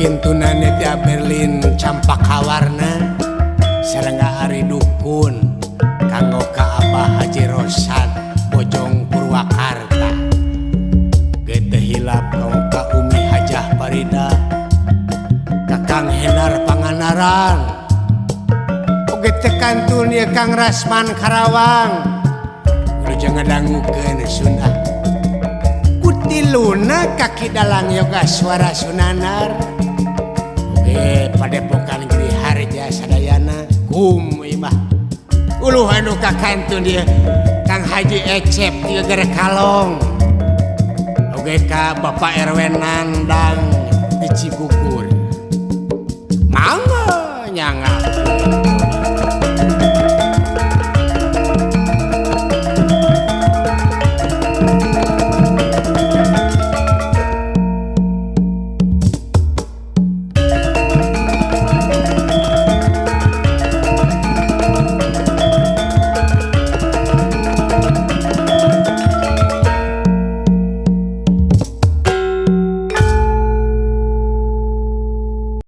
Kakintunan ti Berlin Campaka Warna sareng Ari Dukun kanggo ka Abah Haji Rosad Bojong Purwakarta. Ge teu hilap kanggo ka Umi Hajah Farida, ka Kang Hendar Pangandaran. Oge teu kantun ieu Kang Rasman Karawang. Wilujeng ngadangukeun Sunda. Kutiluna kaki dalang yoga suara Sunanar. Oge padepokan Giri Harja sadayana kum imah. Uluh anu kakantun dia Kang Haji Ecep di Geger Kalong. Oge ka Bapak RW Nandang di Cigugur. Mangga.